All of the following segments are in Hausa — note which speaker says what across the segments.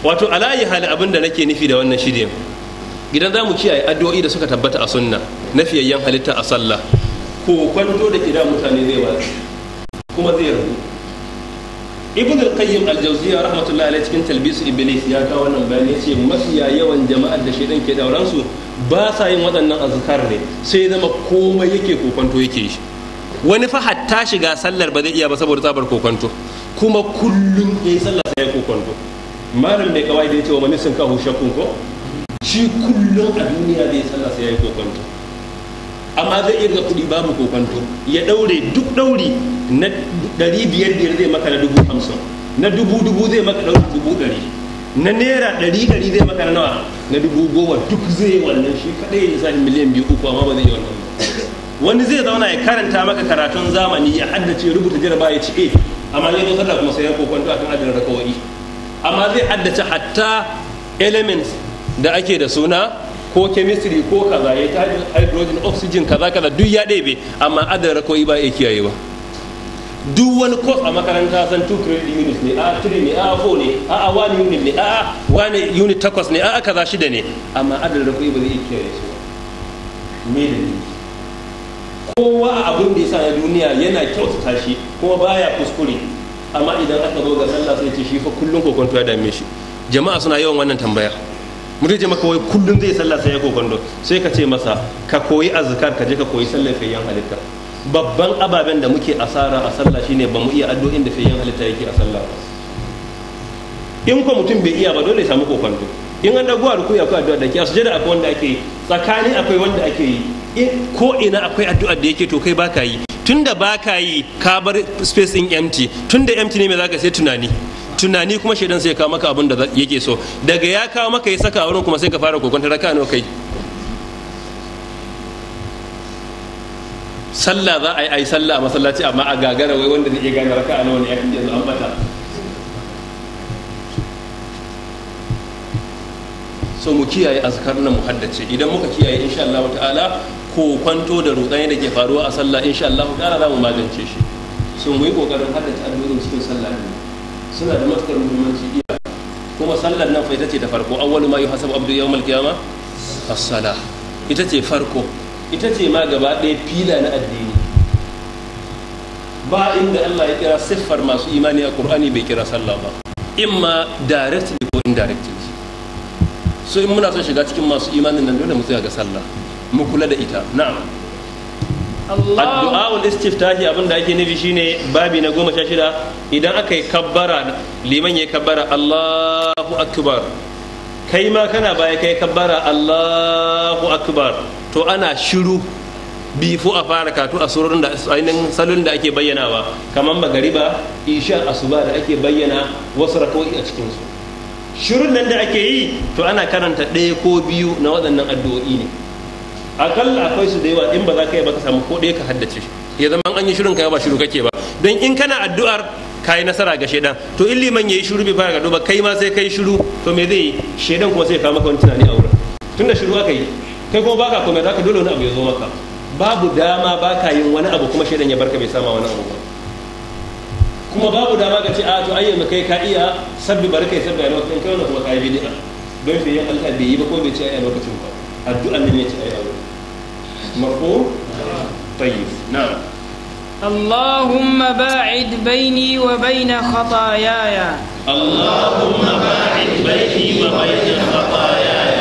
Speaker 1: Wato alayi hali abin da nake nufi da wannan shirin, idan za mu kiyaye addu'o'i da suka tabbata a sunna na fiyayyen halitta a sallah, ko kwanto da kida mutane zai watsi kuma zai rabu. Ibn al-Qayyim al-Jawziyya rahmatullahi alayhi cikin Talbisu Iblis ya kawo wannan bayani, yace mafiya yawan jama'ar da shedan ke dauran su ba sa yin waɗannan azkar ne, sai zama komai yake kokonto yake shi. Wani fa hatta shiga sallar ba zai iya ba saboda tsabar kokonto, kuma kullum yayi sallah sai ya kokonto. Malam mai kawai da yace wa manisin kahu shakkun ko shi kullum a duniya zai sallah sai ya yi kokonto, amma zai irga kuɗi babu kokonto, ya ɗaure duk ɗauri na 500 zai maka na 50,000, na 2,000 zai maka ɗauri 100,000, na naira 100 zai maka na nawa, na 10,000, duk zai wannan shi kaɗai ya lissafi miliyan 2, 3, amma ba zai yi wannan ba. Wani zai zauna ya karanta maka karatun zamani, ya haddace, rubuta jaraba ya ci A, amma ya zo sallah kuma sai ya kokonto akan adadin rakawoyi. Amma zai haddace hatta elements da ake da suna ko chemistry ko kaza, ya ta hydrogen, oxygen, kaza kaza, duk ya ɗebe, amma adadin rakoyi ba ya kiyayewa. Duk wani course a makaranta san 2 credit units ne, a 3 ne, a 4 ne, a 1 unit ne, a 1 unit 8 ne, a kaza 6 ne, amma adadin rakoyi ba zai iya kiyaye su ba. Me dalili? Kowa a abin da ya sa na duniya yana kyautata shi kuma baya kuskure, amma idan aka zo ga sallah sai ce shi fa kullum kokonto ya dame shi. Jama'a suna yawan wannan tambaya. Mutum ce maka wai kullum zai sallah sai ya kokonto, sai ka ce masa ka koyi azkar, ka je ka koyi sallar fayyan halitta. Babban ababen da muke asara a sallah shine ba mu iya addu'o'in da fayyan halitta yake a sallah ba. In ko mutum bai iya ba, dole ya samu kokonto. In an dago a rukuya akwai addu'a da ke a sujada, akwai wanda ake yi tsakani, akwai wanda ake yi ko ina, akwai addu'ar da yake, to kai baka yi. Tunda baka yi, ka bar space in empty. Tunda empty ne, me zaka sai? Tunani. Tunani kuma shaidan sai ya kawo maka abin da yake so. Daga ya kawo maka ya saka a wurin, kuma sai ka fara kokonta raka nawa kai. Sallah za a yi, ai sallah a masallaci, amma a gagara wai wanda zai iya gane raka'a nawa ne yanzu an bata. So mu kiyaye azkar nan mu haddace. Idan muka kiyaye, insha Allah ta'ala, ko kwanto da rudani da ke faruwa a sallah, insha Allah ta'ala za mu magance shi. So mu yi kokarin haddace addu'o'in cikin sallah ne, suna da matukar muhimmanci iya. Kuma sallar nan fa ita ce ta farko. Awwalu ma yuhasabu abdu yawmal qiyamah as-salah. Ita ce farko, ita ce ma gaba ɗaya fila na addini. Ba inda Allah ya kira siffar masu imani a Qur'ani bai kira sallah ba, imma directly ko indirectly. So in muna son shiga cikin masu imanin nan, dole mu tsaya ga sallah, mu kula da ita. Na'am. Addu'a wal istiftahi, abin da ake nufi shine babi na 16. Idan aka yi kabbara, liman ya kabbara Allahu akbar, kai ma kana baya kai kabbara Allahu akbar, to ana shiru bifo a fara katu a surorin da ainihin salon da ake bayyanawa, kamar magariba, isha, asuba da ake bayyana wasu rako'i a cikinsu. Shirin nan da ake yi, to ana karanta ɗaya ko biyu na waɗannan addu'o'i ne. Akalla akwai su da yawa. In ba za ka yi ba, ka samu ko ɗaya ka haddace, ya zama an yi shirin ka ba shiru kake ba. Don in kana addu'ar, ka yi nasara ga shaidan. To in liman ya yi shiru bai fara gado ba, kai ma sai kai shiru, to me zai yi shaidan? Kuma sai ya kawo maka wani tunani a wurin. Tunda shiru aka yi, kai kuma baka komai, zaka dole wani abu ya zo maka. Babu dama baka yin wani abu kuma shaidan ya barka bai sama wani abu ba. Kuma babu dama ka ce, a to ai yanzu kai ka iya sabbi, bari kai sabbi a lokacin. Kai wannan kuma kai bid'a, don fiye Allah bai yi ba ko bai ce ai a lokacin ba. Addu'an nan ya ce ai a wurin. Mafhum? Tayyib, na'am.
Speaker 2: اللهم باعد بيني وبين خطاياي.
Speaker 1: اللهم باعد بيني وبين خطاياي.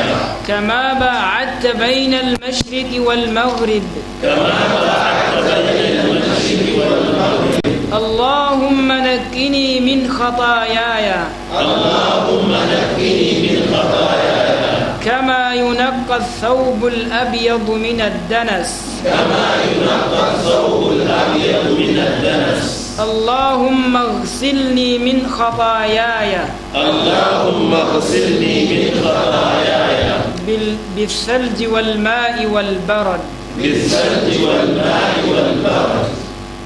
Speaker 2: كما باعدت بين المشرق والمغرب.
Speaker 1: كما باعدت بين المشرق والمغرب.
Speaker 2: اللهم نقني من خطاياي.
Speaker 1: اللهم نقني من خطاياي.
Speaker 2: كما ينقى الثوب الأبيض من الدنس.
Speaker 1: كما ينقى الثوب الأبيض من الدنس.
Speaker 2: اللهم اغسلني من خطاياي.
Speaker 1: اللهم اغسلني من خطاياي.
Speaker 2: بالثلج والماء والبرد.
Speaker 1: بالثلج والماء والبرد.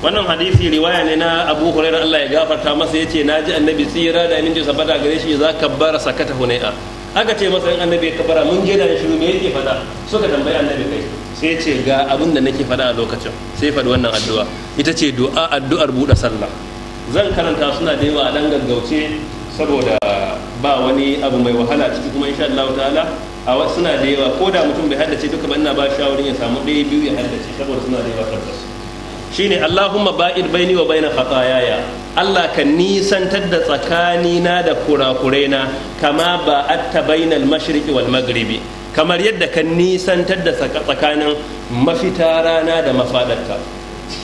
Speaker 1: Wannan hadisi riwaya ne na Abu Hurairah, Allah ya gafarta masa, yace naji Annabi tsira da aminci sabata gare shi za kabbara sakata hunai'a. Aka ce masa, in Annabi ya kabbara mun je da shiru, me yake fada? Suka tambayi Annabi kai. Sai ce ga abin da nake fada a lokacin. Sai faɗi wannan addu'a, ita ce du'a addu'ar buɗe sallah. Zan karanta, suna da yawa, a dan gaggauce. Saboda ba wani abu mai wahala ciki, kuma insha Allah ta'ala a suna da yawa. Ko da mutum bai haddace duka ba, ina ba shawarin ya samu ɗaya biyu ya haddace, saboda suna da yawa tabbas. Shine Allahumma ba'id baini wa baina khataayaya, Allah ka nisantar da tsakanina da kurakuraina, kama ba'atta bainal mashriqi wal maghribi, kamar yadda ka nisantar da tsakanin mafita rana da mafadarta.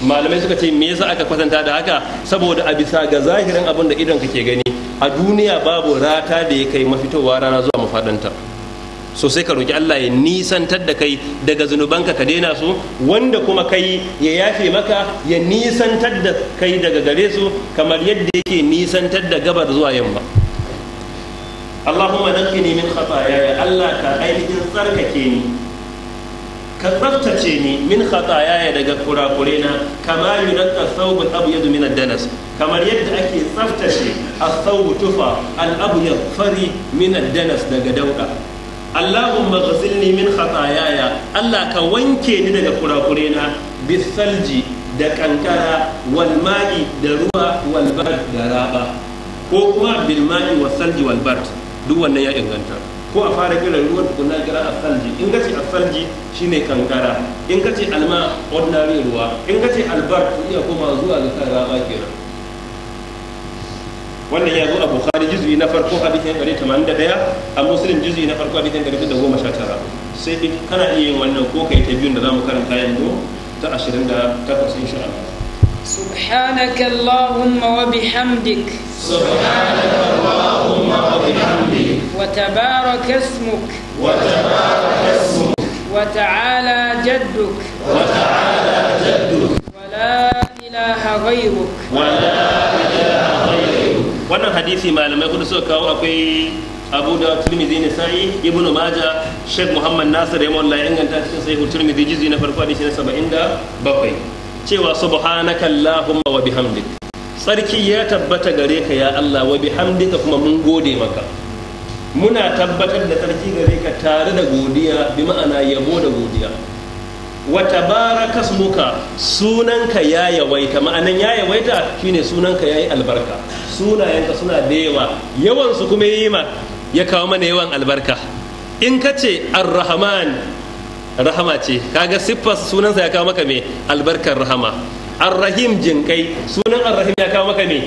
Speaker 1: Malamai suka ce, me yasa aka kwatanta da haka? Saboda a bisa ga zahirin abin da idon kake gani a duniya, babu rata da ya kai mafitowa rana zuwa mafadanta. So sai ka roki Allah ya nisantar da kai daga zunubanka, ka daina su, wanda kuma kai ya yafe maka, ya nisantar da kai daga gare su, kamar yadda yake nisantar da gabar zuwa yamma. Allahumma naqqini min khataayaya, Allah ka ainihin tsarkake ni, ka tsaftace ni, min khataayaya, daga kurakurena, kama yunqqa thawb al-abyad min ad-danas, kamar yadda ake tsaftace ath-thawb, tufa, al-abyad, fari, min ad-danas, daga dauda. Allahumma ghsilni min khataayaya, Allah ka wanke ni daga kurakurena, bisalji, da kankara, wal ma'i, da ruwa, wal bard, da raba, ko kuma bil ma'i was salji wal bard, duk wannan ya inganta. Ko a fara kiran ruwan tukuna kira asalji. In ka ce asalji shine kankara, in ka ce alma ordinary ruwa, in ka ce albar iya koma zuwa ga kan raba kenan. Wannan ya zo a Bukhari juz'i na farko hadisin 181, a Muslim juz'i na farko hadisin 119. Sai kana iya yin wannan ko kai ta biyun da zamu karanta yanzu ta 28 insha Allah.
Speaker 2: سبحانك اللهم وبحمدك.
Speaker 3: سبحانك اللهم وبحمدك.
Speaker 2: وتبارك اسمك.
Speaker 3: وتبارك اسمك.
Speaker 2: وتعالى جدك.
Speaker 3: وتعالى جدك.
Speaker 2: ولا إله غيرك.
Speaker 3: ولا إله غيرك.
Speaker 1: Wannan hadisi malamai kudu suka kawo, akwai Abu da Tirmidhi, Nisa'i, Ibnu Majah. Sheikh Muhammad Nasir rahimahullah ya inganta cikin Sahih Tirmidhi juz'i na farko hadisi na 77, cewa subhanaka allahumma wa bihamdik, tsarki ya tabbata gare ka ya Allah, wa bihamdika, kuma mun gode maka. Muna tabbatar da tsarki gare ka tare da godiya, bi ma'ana yabo da godiya. Wa tabaraka smuka, sunanka ya yawaita. Ma'anan ya yawaita shine sunanka yayi albarka, sunayenka suna da yawa, yawan su kuma yi ma ya kawo mana yawan albarka. In ka ce Ar-Rahman, rahama ce, kaga siffar sunansa ya kawo maka me? Albarkar rahama. Ar-Rahim, jinkai, sunan Ar-Rahim ya kawo maka me?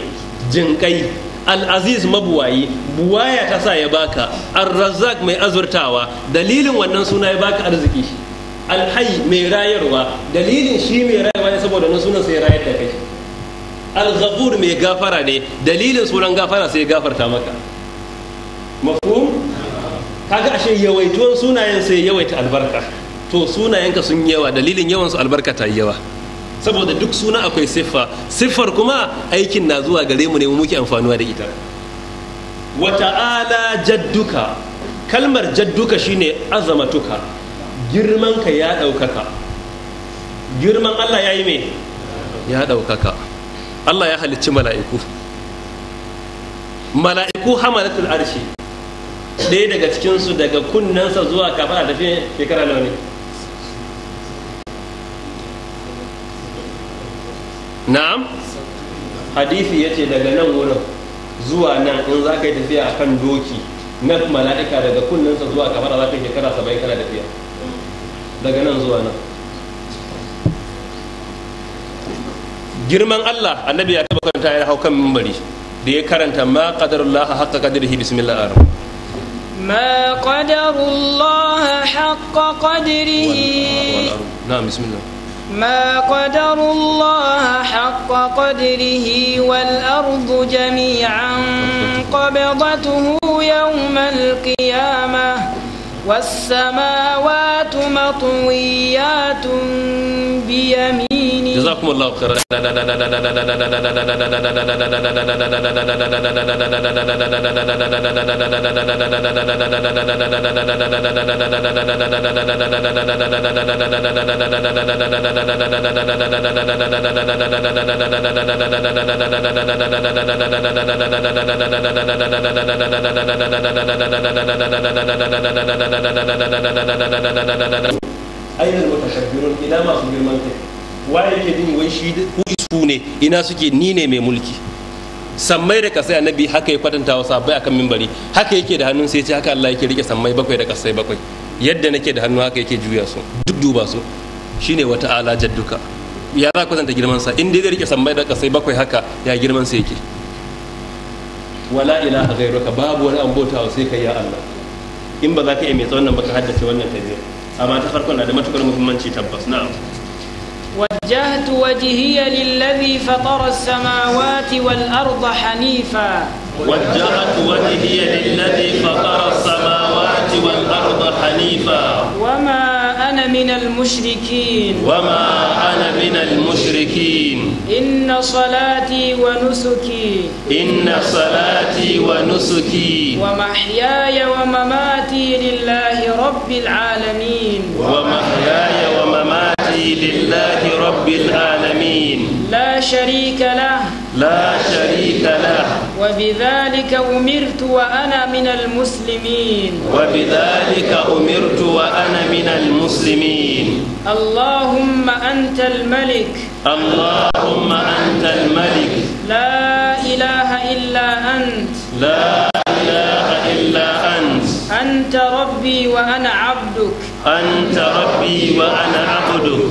Speaker 1: Jinkai. Al-Aziz, mabuwayi, buwaya ta sa ya baka. Ar-Razzaq, mai azurtawa, dalilin wannan suna ya baka arziki. Alhai, mai rayarwa, dalilin shi mai rayarwa ne, saboda nan sunan sai rayar da kai. Al-Ghafur, mai gafara ne, dalilin sunan gafara sai ya gafarta maka. Mafhum? Kaga ashe yawaituwan sunayen sai yawaita albarka. To sunayenka sun yawa, dalilin yawan su albarka ta yi yawa, saboda duk suna akwai siffa, siffar kuma aikin na zuwa gare mu ne, mu muke amfanuwa da ita. Wa ta'ala jadduka, kalmar jadduka shine azamatuka, girmanka ya ɗaukaka. Girman Allah ya yi me? Ya ɗaukaka. Allah ya halicci mala'iku, mala'iku hamalatul arshi, ɗaya daga cikinsu daga kunnensa zuwa kafin a tafi shekara nawa ne? Na'am, hadisi ya ce daga nan wurin zuwa nan, in za ka yi tafiya a kan doki na mala'ika, daga kunnensa zuwa kafin za ka yi shekara 70 kana tafiya daga nan zuwa nan. Girman Allah, annabi ya taba karanta, ya hau kan mimbari da ya karanta ma qadarullaha haqqa qadrihi. Bismillah.
Speaker 2: ما قدروا الله حق قدره.
Speaker 1: نعم، بسم الله.
Speaker 2: ما قدروا الله حق قدره والأرض جميعا قبضته يوم القيامة والسماوات مطويات بيمينه.
Speaker 1: جزاكم الله خيرا. Ainihin mutashabbirun, ina masu girman kai? Waye yake jin wai shi ku isu ne? Ina suke? Ni ne mai mulki. Sammai da kasai annabi haka ya kwatanta wa sahabbai akan mimbari, haka yake da hannun sai ya ce haka Allah yake rike sammai bakwai da kasai bakwai, yadda nake da hannu haka yake juya su, duk duba su. Shine wa ta'ala jadduka. Ya za kwatanta girman sa? In dai zai rike sammai da kasai bakwai haka, ya girman sa yake? Wala ilaha ghairuka, babu wani an bautawa sai kai ya Allah. In ba za ka iya mai tsawon nan ba ka haddace wannan ta biyu, amma ta farkon na da matukar muhimmanci tabbas. Na'am.
Speaker 2: وجهت وجهي للذي فطر السماوات والأرض حنيفا.
Speaker 1: وجهت وجهي للذي فطر السماوات والأرض حنيفا
Speaker 2: وما أنا من المشركين.
Speaker 1: وما أنا من المشركين.
Speaker 2: إن صلاتي ونسكي
Speaker 1: إن صلاتي ونسكي
Speaker 2: ومحياي ومماتي لله رب العالمين.
Speaker 1: ومحياي ومماتي لله رب العالمين.
Speaker 2: لا شريك له.
Speaker 1: لا شريك له.
Speaker 2: وبذلك أمرت وأنا من المسلمين.
Speaker 1: وبذلك أمرت وأنا من المسلمين.
Speaker 2: اللهم أنت الملك.
Speaker 1: اللهم أنت الملك.
Speaker 2: لا إله إلا أنت.
Speaker 1: لا إله إلا أنت.
Speaker 2: أنت ربي وأنا عبدك.
Speaker 1: أنت ربي وأنا عبدك.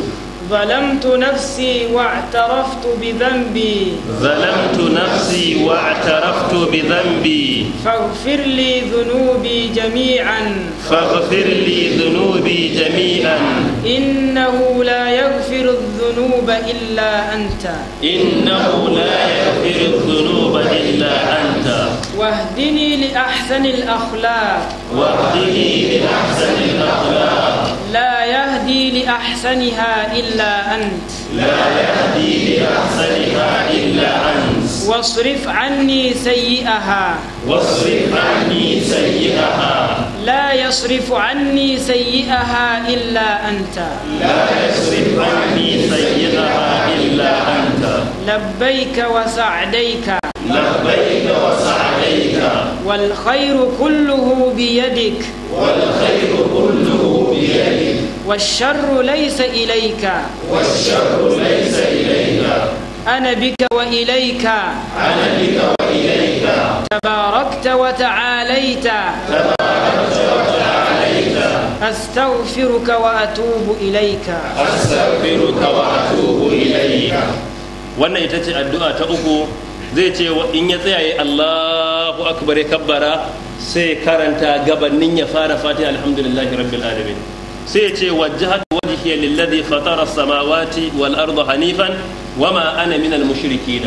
Speaker 2: ظلمت نفسي واعترفت بذنبي.
Speaker 1: ظلمت نفسي واعترفت بذنبي.
Speaker 2: فاغفر لي ذنوبي جميعا.
Speaker 1: فاغفر لي ذنوبي جميعا.
Speaker 2: إنه لا يغفر الذنوب إلا أنت.
Speaker 1: إنه لا يغفر الذنوب إلا أنت.
Speaker 2: واهدني لأحسن الأخلاق.
Speaker 1: واهدني لأحسن الأخلاق.
Speaker 2: لا يهدي لأحسنها إلا أنت.
Speaker 1: لا يهدي لأحسنها إلا أنت.
Speaker 2: واصرف عني سيئها.
Speaker 1: واصرف عني سيئها.
Speaker 2: لا يصرف عني سيئها إلا أنت.
Speaker 1: لا يصرف عني سيئها إلا أنت.
Speaker 2: لبيك وسعديك.
Speaker 1: لبيك وسعديك.
Speaker 2: والخير كله بيدك.
Speaker 1: والخير كله بيدك.
Speaker 2: والشر ليس إليك.
Speaker 1: والشر ليس إليك.
Speaker 2: أنا بك وإليك.
Speaker 1: أنا بك وإليك.
Speaker 2: تباركت وتعاليت.
Speaker 1: تباركت وتعاليت.
Speaker 2: أستغفرك وأتوب إليك.
Speaker 1: أستغفرك وأتوب إليك. Wannan ita ce addu'a ta uku. Zai ce in ya tsaya Allahu akbar ya kabbara, sai karanta gabanin ya fara fatiha alhamdulillahi rabbil alamin. Sai ya ce wajjahatu wajhiya lilladhi fatara as-samawati wal arda hanifan wama ana minal mushrikin.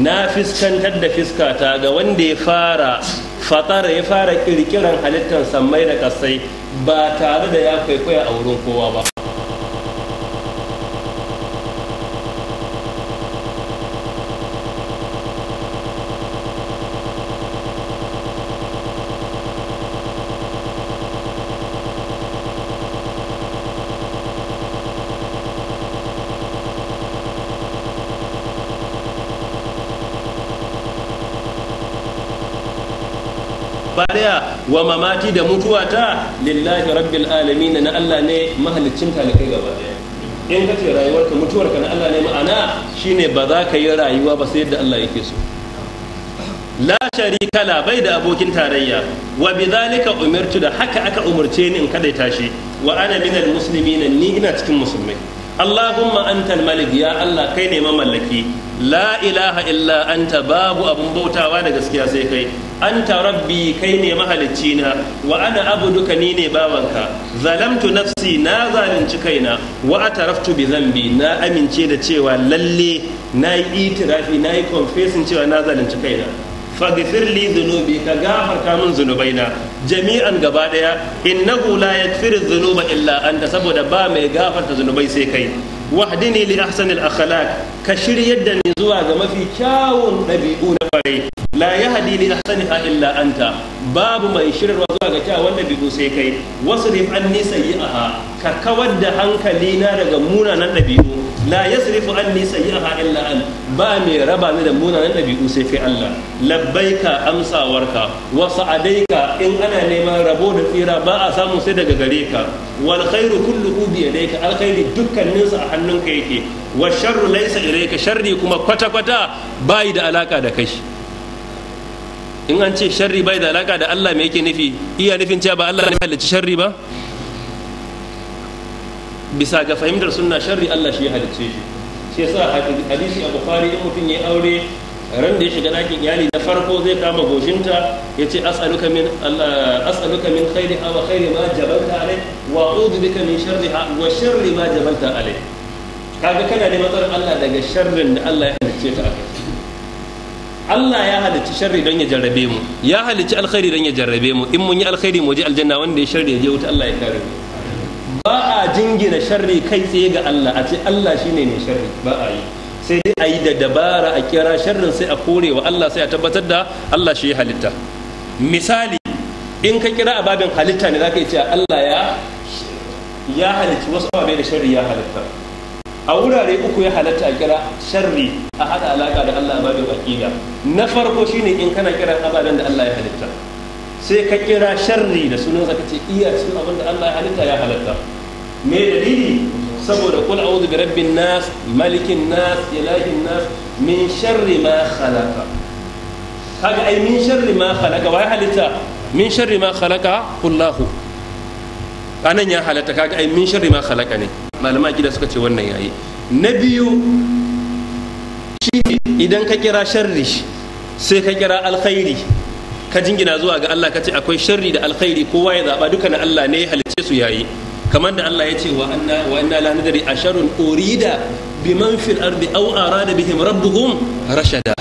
Speaker 1: Na fiskantar da fiskata ga wanda ya fara fatara, ya fara kirkiran halittar sammai da kasai ba tare da ya kwaikwaya a wurin kowa ba. Bariya wa mamati da mutuwata lillahi rabbil alamin, na Allah ne mahaliccin talikai gaba daya. In ka ce rayuwarka mutuwarka na Allah ne, ma'ana shine ba za ka yi rayuwa ba sai yadda Allah yake so. La sharika la, bai da abokin tarayya. Wa bidhalika umirtu, da haka aka umurce ni in kadaita shi. Wa ana minal muslimin, ni ina cikin musulmai. Allahumma antal malik, ya Allah kai ne mamallaki. La ilaha illa anta, babu abun bautawa da gaskiya sai kai. Anta rabbi, kai ne mahalicci na. Wa ana abuduka, ni ne bawanka. Zalamtu nafsi, na zalunci kaina. Wa ataraftu bi dhanbi, na amince da cewa lalle na yi itirafi, na yi confessing cewa na zalunci kaina. Faghfir li dhunubi, ka gafarta min zunubaina jami'an gaba daya. Innahu la yaghfiru dhunuba illa anta, saboda ba mai gafarta zunubai sai kai. Wahdini li ahsanil akhlaq, ka shiryar da ni zuwa ga mafi kyawun dabi'u na kwarai. La yahdi li ahsaniha illa anta, babu mai shiryarwa zuwa ga kyawun dabi'u sai kai. Wasrif anni sayyi'aha, ka kawar da hankalina daga munanan dabi'u. La yasrifu anni sayyi'aha illa an, ba mai raba ni da munanan dabi'u sai kai Allah. Labbaika, amsawarka. Wa sa'adaika, in ana neman rabo da tsira ba a samu sai daga gare ka. Wal khairu kulluhu bi yadayka, alkhairi dukkaninsa a hannunka yake. Wa sharru laysa ilayka, sharri kuma kwata kwata bai da alaka da kai. In an ce sharri bai da alaka da Allah, me yake nufi? Iya nufin cewa ba Allah ne halicci sharri ba? Bisa ga fahimtar sunna, sharri Allah shi ya halicce shi. Shi yasa hadisi a Bukhari, in mutum ya aure, ran da ya shiga ɗakin iyali na farko zai kama goshinta ya ce, "As'aluka min Allah, as'aluka min khairiha wa khairi ma jabalta alai, wa a'udhu bika min sharriha wa sharri ma jabalta alai." Kaga kana neman tsarin Allah daga sharrin da Allah ya halicce ta akai. Allah ya halicci sharri don ya jarrabe mu, ya halicci alkhairi don ya jarrabe mu. In mun yi alkhairi mu je aljanna, wanda ya sharri ya je wuta, Allah ya kare mu. Ba a jingina sharri kai tsaye ga Allah a ce Allah shine mai sharri, ba a yi. Sai dai a yi da dabara, a kira sharrin sai a kore wa Allah, sai a tabbatar da Allah shi ya halitta. Misali, in ka kira a babin halitta ne, zaka yi cewa Allah ya halicci wasu ababe da sharri ya halitta. A wurare uku ya halatta a kira sharri a hada alaka da Allah a babin aqida. Na farko shine in kana kiran ababen da Allah ya halitta, sai ka kira sharri da sunan ka ce iya cikin abin da Allah ya halitta, ya halatta. Me dalili? Saboda qul a'udhu bi rabbin nas, malikin nas, ilahin nas, min sharri ma khalaqa. Kaga ai min sharri ma khalaqa, wa ya halitta? Min sharri ma khalaqa Allahu. Anan ya halatta, kaga ai min sharri ma khalaqa ne. Malama gida suka ce wannan yayi. Na biyu shine idan ka kira sharri sai ka kira alkhairi ka jingina zuwa ga Allah, ka ce akwai sharri da alkhairi, kowa ya zaba, duka na Allah ne ya halicce su, yayi. Kamar da Allah ya ce, wa anna wa inna la nadri asharun urida biman fil ardi aw arada bihim rabbuhum rashada.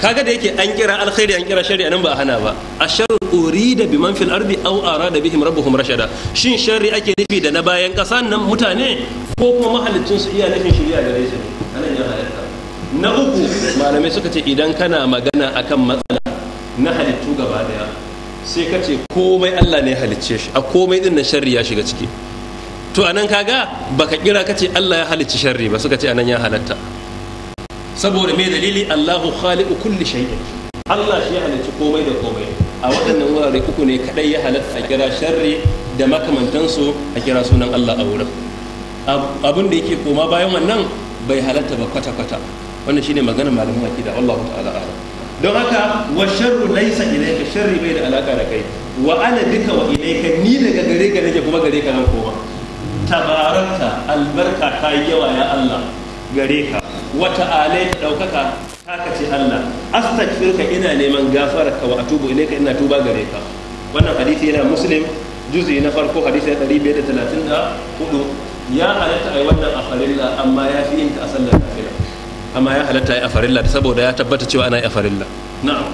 Speaker 1: Kaga da yake an kira alkhairi, an kira sharri, anan ba a hana ba. Asharun urida biman fil ardi aw arada bihim rabbuhum rashada, shin sharri ake nufi da na bayan kasa nan mutane, ko kuma mahalicin su iya nufin shiriya gare su ne? Anan ya halatta. Na uku, malamai suka ce idan kana magana akan matsala na halittu gaba daya, sai ka ce komai Allah ne ya halicce shi, a komai din nan sharri ya shiga ciki. To anan kaga baka kira ka ce Allah ya halicci sharri ba, suka ce anan ya halatta. Saboda me dalili? Allahu khaliqu kulli shay'in, Allah shi ya halicci komai da komai. A waɗannan wurare uku ne kadai ya halatta a kira sharri da makamantansu a kira sunan Allah a wurin. Abin da yake koma bayan wannan bai halatta ba kwata-kwata. Wannan shine maganar malamin akida, wallahu ta'ala a'lam. Don haka wa sharru laysa ilayka, sharri bai da alaka da kai. Wa ana bika wa ilayka, ni daga gare ka nake kuma gare ka nan koma. Tabarakta, albarka ta yi yawa ya Allah gare ka. Wa ta'ala, daukaka taka ce Allah. Astaghfiruka, ina neman gafararka. Wa atubu ilayka, ina tuba gare ka. Wannan hadisi yana Muslim, juz'i na farko, hadisi na 534. Ya halatta ai wannan a farilla, amma ya fi yin ta a sallar nafila. Amma ya halatta ai a farilla saboda ya tabbata cewa ana yi a farilla. Na'am.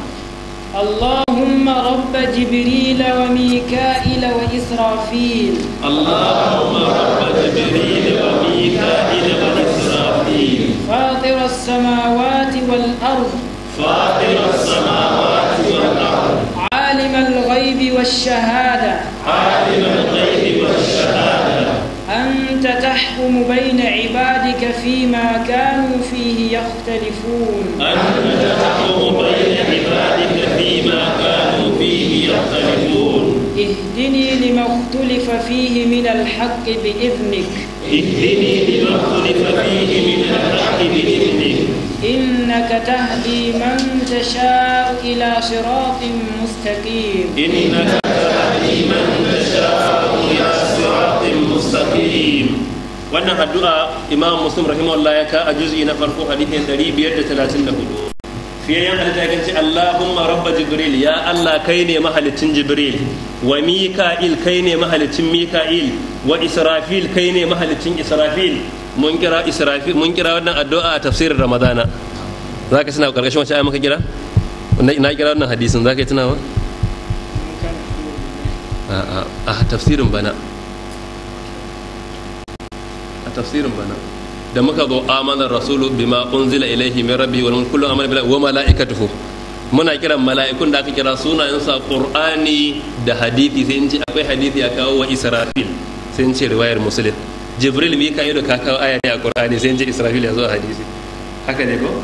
Speaker 2: اللهم رب جبريل وميكائيل وإسرافيل.
Speaker 1: اللهم رب جبريل وميكائيل وإسرافيل.
Speaker 2: فاطر السماوات والأرض.
Speaker 3: فاطر السماوات والأرض.
Speaker 2: عالم الغيب والشهادة.
Speaker 3: عالم الغيب والشهادة.
Speaker 2: أنت تحكم بين عبادك فيما كانوا فيه يختلفون.
Speaker 3: أنت تحكم بين عبادك فيما كانوا فيه يختلفون.
Speaker 2: اهدني لما اختلف فيه من الحق بإذنك.
Speaker 3: اهدني لما اختلف فيه من الحق بإذنك.
Speaker 2: إنك تهدي من تشاء إلى صراط مستقيم.
Speaker 3: إنك تهدي من تشاء إلى صراط مستقيم.
Speaker 1: Wannan addu'a Imam Muslim rahimahullah ya ka a juz'i na farko, hadisin 534. Fiyayyen halitta ya ce, Allahumma rabba Jibril, ya Allah kai ne mahalicin Jibril, wa Mika'il, kai ne mahalicin Mika'il, wa Israfil, kai ne mahalicin Israfil. Mun kira Israfil, mun kira wannan addu'a a tafsirin Ramadana. Zaka tuna karkashin wace aya muka kira? Na kira wannan hadisin, zaka yi tunawa? A'a, a tafsirin bana, a tafsirin bana da muka zo, amana rasulu bima unzila ilaihi min rabbihi wal kullu amana billahi wa malaikatuhu. Muna kiran mala'ikun da aka kira sunayensa Qur'ani da hadisi, sai in ce akwai hadisi ya kawo wa Israfil, sai in ce riwayar Muslim. Jibril, Mika'il ka kawo aya ne a Qur'ani, sai in ce Israfil ya zo a hadisi. Haka ne ko?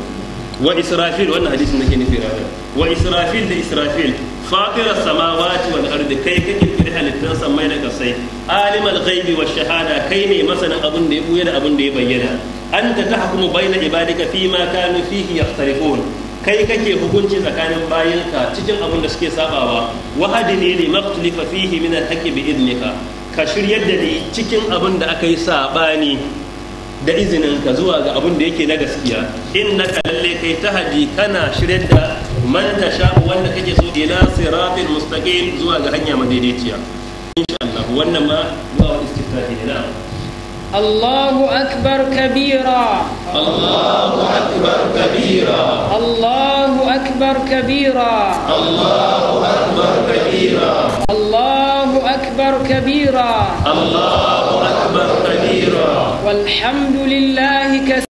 Speaker 1: Wa Israfil, wannan hadisin nake nufi rawa. Wa Israfil, da Israfil. Fatira samawati wal ardi, kai ka kirkiri halittan samai da kasai. Alimal ghaibi wash shahada, kai ne masanin abin da ya buya da abin da ya bayyana. Anta tahkumu baina ibadika fima kanu fihi yakhtalifun. Kai kake hukunci tsakanin bayinka cikin abin da suke sabawa. Wahadini li maktulifa fihi min al-haqqi bi idnika. Ka shiryar da ni cikin abin da aka yi sabani da izininka zuwa ga abin da yake na gaskiya. Innaka lalle kai tahdi, kana shiryar da man tasha, wanda kake so, ila siratin mustaqim, zuwa ga hanya madaidaiciya. Insha Allah wannan ma zuwa istiftahi ne na.
Speaker 2: الله أكبر كبيرا.
Speaker 3: الله أكبر كبيرا.
Speaker 2: الله أكبر كبيرا.
Speaker 3: الله أكبر كبيرا.
Speaker 2: الله أكبر كبيرا.
Speaker 3: الله أكبر كبيرا.
Speaker 2: والحمد لله كثيرا.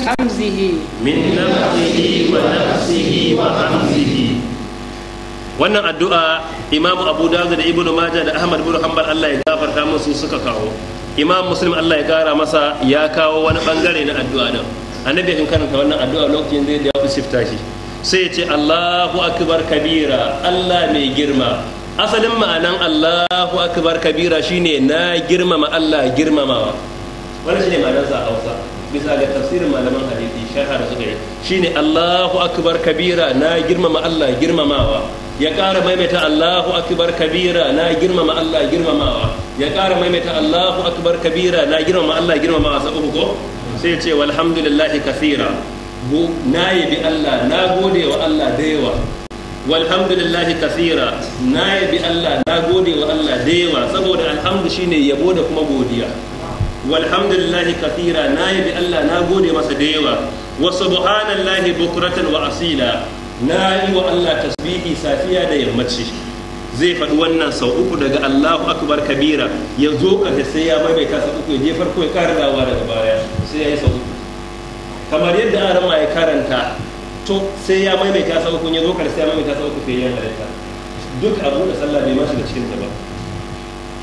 Speaker 2: همزه.
Speaker 1: Min nafsihi wa nafsihi wa hamzihi. Wannan addu'a Imamu Abu Dawud da Ibnu Majah da Ahmad bin Hanbal, Allah ya gafarta musu, suka kawo. Imam Muslim, Allah ya kara masa, ya kawo wani bangare na addu'a din. Annabi kan karanta wannan addu'a lokacin zai da ya shi, sai ya ce Allahu akbar kabira, Allah mai girma. Asalin ma'anan Allahu akbar kabira shine na girmama Allah girmamawa. Wannan shine ma'anarsa a Hausa bisa ga tafsirin malaman hadisi, sharha da suka yi, shine Allahu akbar kabira, na girmama Allah girmamawa. Ya ƙara maimaita Allahu akbar kabira, na girmama Allah girmamawa. Ya ƙara maimaita Allahu akbar kabira, na girmama Allah girmamawa sa uku ko. Sai ya ce walhamdulillahi kathira, na yabi Allah, na gode wa Allah da yawa. Walhamdulillahi kathira, na yabi Allah, na gode wa Allah da yawa, saboda alhamdu shine yabo da kuma godiya. Walhamdulillahi kathira, na yabi Allah, na gode masa da yawa. Wa subhanallahi bukratan wa asila, na yi wa Allah tasbihi safiya da yammaci. Zai faɗi wannan sau uku daga Allahu akbar kabira ya zo ƙarshe, sai ya maimaita sau uku, ya je farko ya ƙara dawowa daga baya, sai ya yi sau uku kamar yadda arama ya karanta. To sai ya maimaita sau uku, ya zo ƙarshe ya maimaita sau uku, sai ya halatta duk abu da sallah bai ma shiga cikin ta ba.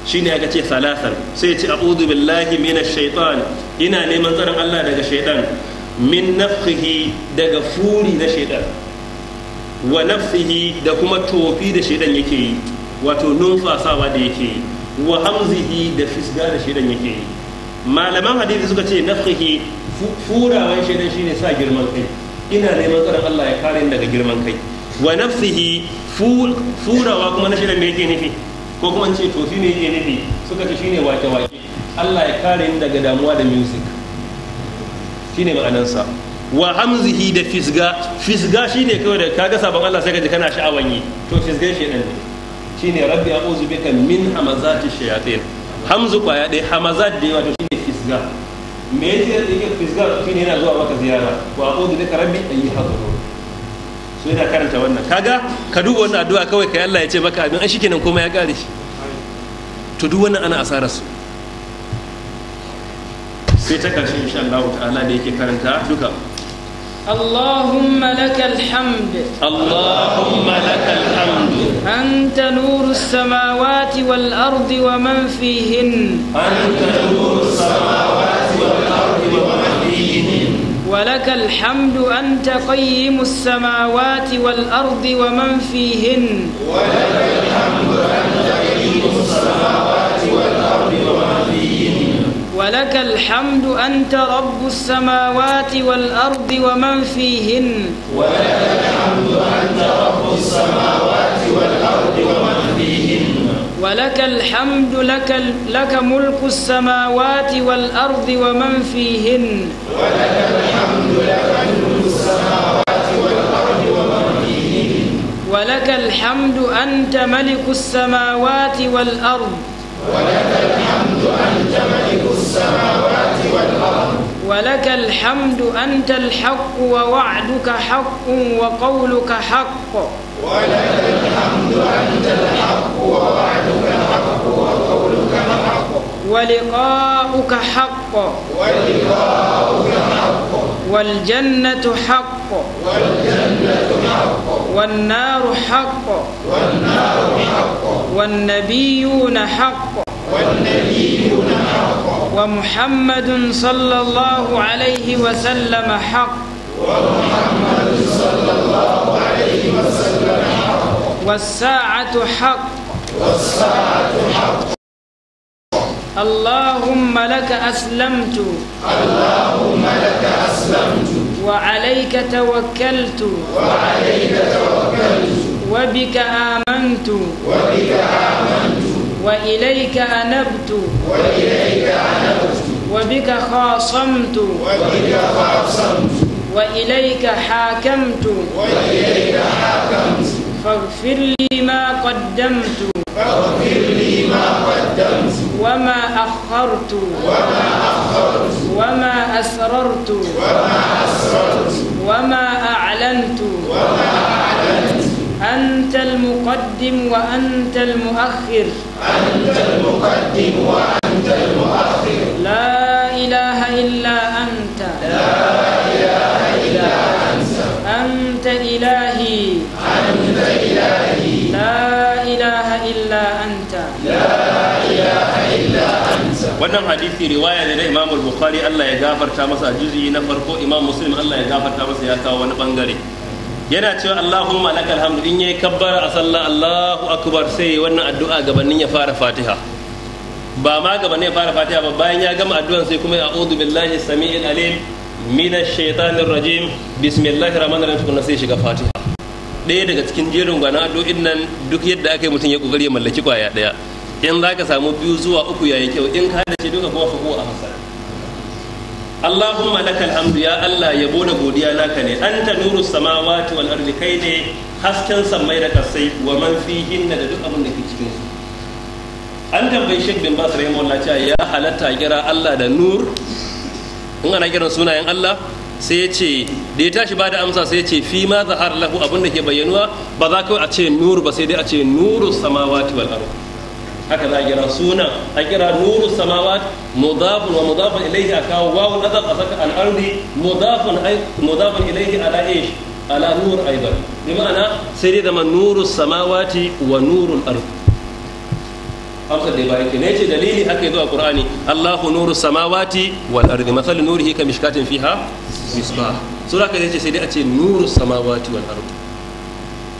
Speaker 1: Shine aka ce salasan. Sai ya ce a'udhu billahi minash shaitan, ina neman tsaron Allah daga shaitan, min nafhihi, daga furi na shaitan, wa nafsihi, da kuma tofi da shaitan yake yi, wato numfasawa da yake yi, wa hamzihi, da fisga da shaitan yake yi. Malaman hadisi suka ce nafhihi, furawan shaitan shine sa girman kai, ina neman tsaron Allah ya kare ni daga girman kai. Wa nafsihi, furawa kuma na shaitan me yake nufi, ko kuma ce tofi ne yake nufi? Suka ce shine wake-wake, Allah ya kare ni daga damuwa da music, shine ma'anansa. Wa hamzihi, da fisga. Fisga shine kawai da kaga sabon Allah sai ka ji kana sha'awan yi, to fisgan shedan ne. Shine rabbi a'udhu bika min hamazati shayatin. Hamzu kwaya ɗaya, hamazat da yawa, to shine fisga. Me yake fisga? Shine yana zuwa maka ziyara. Wa a'udhu bika rabbi an yahdurun. So yana karanta wannan, kaga ka duba wannan addu'a kawai kai Allah ya ce maka abin an shikenan, komai ya kare shi. To duk wannan ana asarar su. Sai ta karshe insha Allah ta'ala da yake karanta duka.
Speaker 2: اللهم لك الحمد.
Speaker 1: اللهم لك الحمد.
Speaker 2: أنت نور السماوات والأرض ومن فيهن.
Speaker 3: أنت نور السماوات والأرض ومن فيهن.
Speaker 2: ولك الحمد أنت قيم السماوات والأرض ومن فيهن.
Speaker 3: ولك الحمد أنت قيم السماوات والأرض ومن فيهن.
Speaker 2: ولك الحمد أنت رب السماوات والأرض ومن فيهن.
Speaker 3: ولك الحمد أنت رب السماوات والأرض ومن فيهن.
Speaker 2: ولك الحمد لك ملك السماوات والأرض ومن فيهن.
Speaker 3: ولك الحمد لك ملك السماوات والأرض ومن فيهن.
Speaker 2: ولك الحمد أنت ملك السماوات والأرض.
Speaker 3: ولك الحمد أنت ملك السماوات والأرض.
Speaker 2: ولك الحمد أنت الحق ووعدك حق وقولك حق.
Speaker 3: ولك الحمد أنت الحق ووعدك حق وقولك حق.
Speaker 2: ولقاؤك حق والجنة حق والنار حق والنبيون حق ومحمد صلى الله عليه وسلم حق والساعة حق اللهم لك أسلمت وعليك توكلت وبك آمنت وإليك أنبت وبك خاصمت وإليك حاكمت فاغفر لي ما قدمت وما أخرت وما أسررت وما أعلنت أنت المقدم وأنت المؤخر لا إله إلا أنت أنت إلهي لا إله إلا أنت.
Speaker 1: Wannan hadisi riwaya ne na Imam Bukhari, Allah ya gafarta masa, juz'i na farko. Imam Muslim, Allah ya gafarta masa, ya kawo wani bangare. Yana cewa Allahumma lakal hamdu. In yayi kabbara a sallah, Allahu akbar, sai wannan addu'a gabanin ya fara Fatiha. Ba ma gabanin ya fara Fatiha ba, bayan ya gama addu'an sai kuma a'udhu billahi samiil alim minash shaitanir rajim, bismillahir rahmanir rahim, tukuna sai shiga Fatiha. Ɗaya daga cikin jerin gwanan addu'o'in nan, duk yadda aka yi mutum ya kokari ya mallaki kwaya ɗaya. In za ka samu biyu zuwa uku yayi kyau, in ka hada shi duka kuma fa huwa ahsan. Allahumma lakal hamdu, ya Allah, yabo da godiya naka ne. Anta nuru samawati wal ardi, kai ne hasken sammai da kasai, wa man fihinna, da duk abin da ke cikin su. An tambayi Sheikh bin Bas rahimahullah cewa ya halatta kira Allah da nur in ana kiran sunayen Allah? Sai ya ce, da ya tashi ba da amsa sai ya ce, fi ma zahar lahu, abin da ke bayyanuwa, ba za kawai a ce nur ba, sai dai a ce nuru samawati wal ardi. Haka za a kira sunan, a kira nuru samawat mudafun wa mudafun ilayhi, a kawo wawun azab a saka al-ardi mudafun ay mudafun ilayhi ala ish ala nur aidan. Bi ma'ana sai dai zama nuru samawati wa nurul ard. Amsar da ya bayar kenan. Yace dalili haka yazo a Qur'ani: Allahu nuru samawati wal ardi, mathalu nurihi ka mishkatin fiha misbah. So haka yace sai dai a ce nuru samawati wal ardi.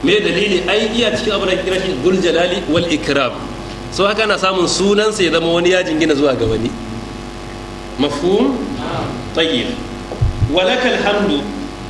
Speaker 1: Me dalili? Ai iya cikin abu da kira shi dhul jalali wal ikram. So haka na samun sunansa ya zama wani ya jingina zuwa ga wani. Mafhum? Tayyib. Walakal hamdu,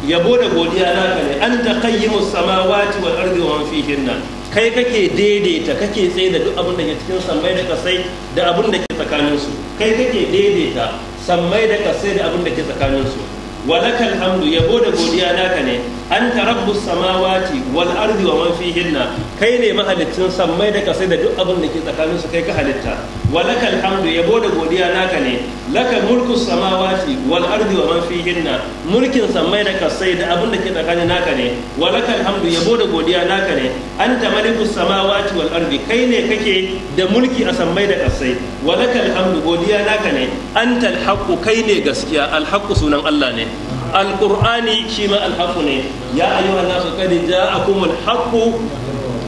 Speaker 1: yabo da godiya naka ne. Anta qayyimus samawati wal ardi wa man fihinna, kai kake daidaita, kake tsaye da duk abin da ke cikin sammai da kasai da abin da ke tsakanin su. Kai kake daidaita sammai da kasai da abin da ke tsakanin su. Walakal hamdu, yabo da godiya naka ne. Anta rabbus samawati wal ardi wa man fihinna, kai ne mahaliccin sammai da kasai da duk abin da ke tsakanin su, kai ka halitta. Walakal hamdu, yabo da godiya naka ne. Laka mulku samawati wal ardi wa man fihinna, mulkin sammai da kasai da abin da ke tsakanin naka ne. Walakal hamdu, yabo da godiya naka ne. Anta malikus samawati wal ardi, kai ne kake da mulki a sammai da kasai. Walakal hamdu, godiya naka ne. Anta alhaqu, kai ne gaskiya. Alhaqu sunan Allah ne. Alqur'ani shi ma alhaqu ne. Ya ayyuhan nasu qad ja'akumul haqqu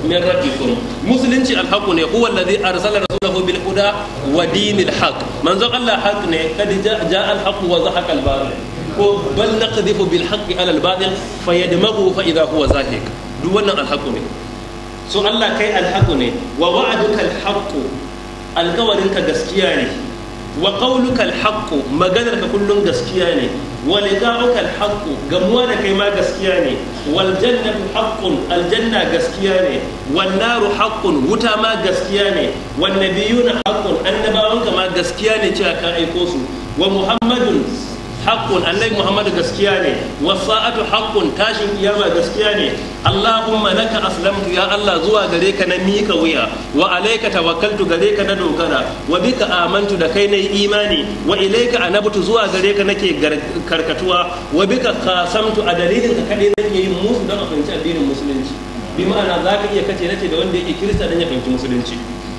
Speaker 1: min rabbikum. Musulunci alhaqu ne. Huwa alladhi arsala rasulahu bil huda wa dinil haqq. Manzon Allah haqq ne. Qad ja'a al haqq wa zahaqa al batil, ko bal naqdhifu bil haqqi ala al batil fayadmaghu fa idha huwa zahiq. Duk wannan alhaqu ne. So Allah, kai alhaqu ne. Wa wa'aduka alhaqu, alkawarinka gaskiya ne. Wa qawluka alhaqu, maganarka kullun gaskiya ne. Wa liqa'uka alhaqu, gamuwa da kai ma gaskiya ne. Wal jannatu haqqun, aljanna gaskiya ne. Wan naru haqqun, wuta ma gaskiya ne. Wan nabiyuna haqqun, annabawanka ma gaskiya ne cewa ka aiko su. Wa muhammadun haqqun, annabi muhammadu gaskiya ne. Wa sa'atu haqqun, tashin kiyama gaskiya ne. Allahumma laka aslamtu, ya Allah, zuwa gare ka na mika wuya. Wa alayka tawakkaltu, gare ka na dogara. Wa bika amantu, da kai nayi imani. Wa ilayka anabtu, zuwa gare ka nake karkatuwa. Wa bika qasamtu, a dalilin ka kadai nake yin musu don a fahimci addinin musulunci. Bi ma'ana za ka iya kace nace da wanda yake kirista don ya fahimci musulunci.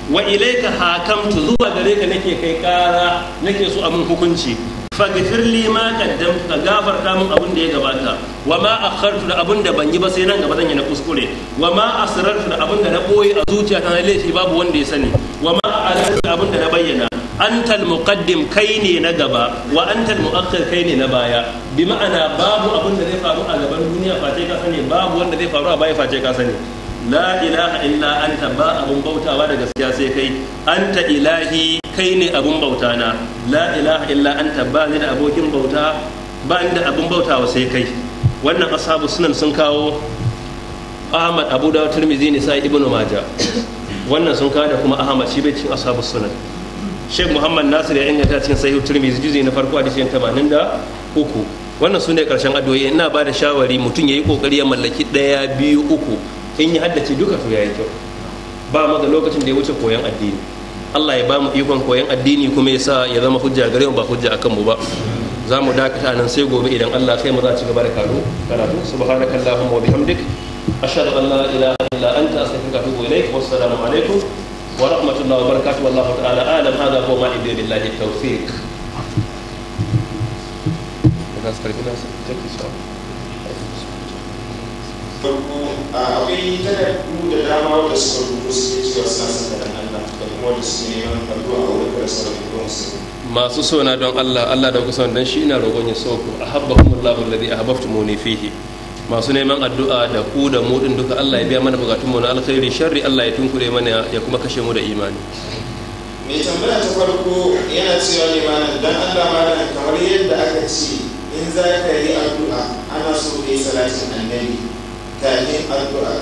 Speaker 1: Wa ilaika hakamtu, zuwa gare ka nake kai kara, nake so a mun hukunci. Faghfir li ma qaddamtu, ka gafarta min abin da ya gabata. Wa ma akhartu, da abin da ban yi ba sai nan gaba zan yi na kuskure. Wa ma asrartu, da abin da na boye a zuciyata na laifi babu wanda ya sani. Wa ma a'lantu, da abin da na bayyana. Antal muqaddim, kai ne na gaba. Wa antal muakhir, kai ne na baya. Bi ma'ana, babu abin da zai faru a gaban duniya face ka sani, babu wanda zai faru a baya face ka sani. La ilaha illa anta, ba abun bautawa da gaskiya sai kai. Anta ilahi, kai ne abun bauta na. La ilaha illa anta, ba ni da abokin bauta, ba ni da abun bautawa sai kai. Wannan ashabu sunan sun kawo, Ahmad, Abu Dawud, Tirmidhi, Nisa'i, Ibnu Majah, wannan sun kawo, da kuma Ahmad, shi bai cikin ashabu sunan. Sheikh Muhammad Nasir ya inganta cikin Sahih Tirmidhi, juzi na farko, hadisi 83. Wannan su ne karshen addu'o'i. Ina ba da shawari mutum ya yi kokari ya mallaki ɗaya, biyu, uku. In ya haddace duka to yayi kyau. Ba mu da lokacin da ya wuce koyon addini. Allah ya ba mu ikon koyon addini, kuma ya sa ya zama hujja gare mu ba hujja akan mu ba. Za mu dakata nan, sai gobe idan Allah kai mu za ci gaba da karatu. Subhanaka allahumma wa bihamdik, ashhadu an la ilaha illa anta, astaghfiruka wa atubu ilaik. Wassalamu alaikum wa rahmatullahi wa barakatuh. Wallahu ta'ala a'lam. Hadha huwa ma indi, billahi tawfiq.
Speaker 4: Farko, akwai takardu da dama wanda suka rubuto, suke cewa suna son da Allah, da kuma wanda suke neman addu'a a wurin da sauran ɗan musulmi.
Speaker 1: Masu sona don Allah, Allah da kusa don shi ina roƙon ya so ku. Ahabbakumullahu alladhi ahbabtumuni fihi. Masu neman addu'a, da ku da mu din duka, Allah ya biya mana bukatun mu na alkhairi. Sharri Allah ya tunkure mana, ya kuma kashe mu da imani.
Speaker 4: Mai tambaya ta farko yana cewa ne, malam, dan Allah malam, kamar yadda aka ce in za ka yi addu'a ana so ka yi salatin Annabi kafin addu'a,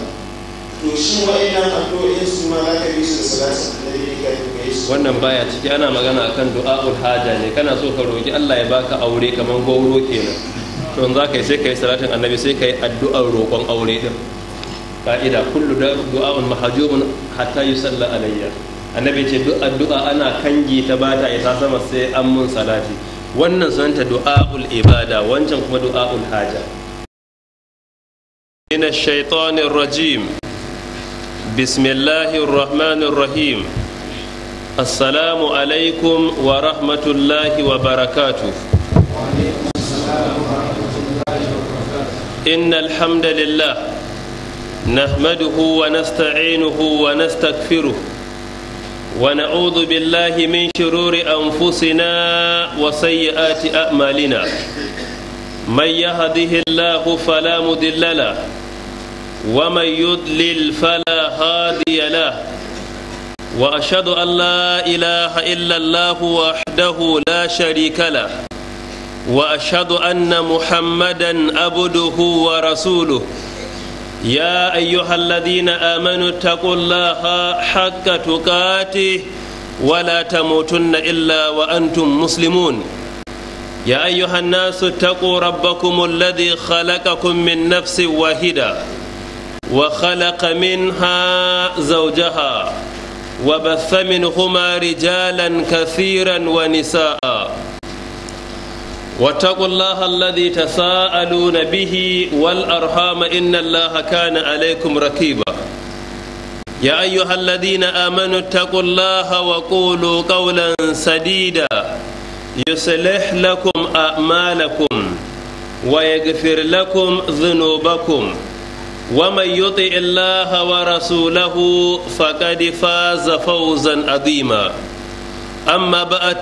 Speaker 4: to shin wa'annan addu'o'in su ma za ka yi su da salatin Annabi ne kafin ka yi su?
Speaker 1: Wannan baya ciki. Ana magana akan du'a'ul haja ne. Kana so ka roki Allah ya baka aure, kaman gwauro kenan, to in za ka yi, sai ka yi salatin Annabi, sai ka yi addu'ar roƙon aure din. Ka'ida, kullu du'a'un mahjubun hatta yusalla alayya. Annabi ce duk addu'a ana kangi ta, bata isa sama sai an mun salati. Wannan sunanta du'a'ul ibada, wancan kuma du'a'ul haja. من الشيطان الرجيم. بسم الله الرحمن الرحيم. السلام عليكم ورحمة الله وبركاته. إن الحمد لله نحمده ونستعينه ونستغفره، ونعوذ بالله من شرور أنفسنا وسيئات أعمالنا. من يهده الله فلا مضل له، ومن يضلل فلا هادي له. واشهد ان لا اله الا الله وحده لا شريك له، واشهد ان محمدا عبده ورسوله. يا ايها الذين امنوا اتقوا الله حق تقاته ولا تموتن الا وانتم مسلمون. يا ايها الناس اتقوا ربكم الذي خلقكم من نفس واحده، وخلق منها زوجها، وبث منهما رجالا كثيرا ونساء. واتقوا الله الذي تساءلون به والارحام، ان الله كان عليكم رقيبا. يا ايها الذين امنوا اتقوا الله وقولوا قولا سديدا، يصلح لكم اعمالكم ويغفر لكم ذنوبكم. ومن يطع الله ورسوله فقد فاز فوزا عظيما. اما بعد،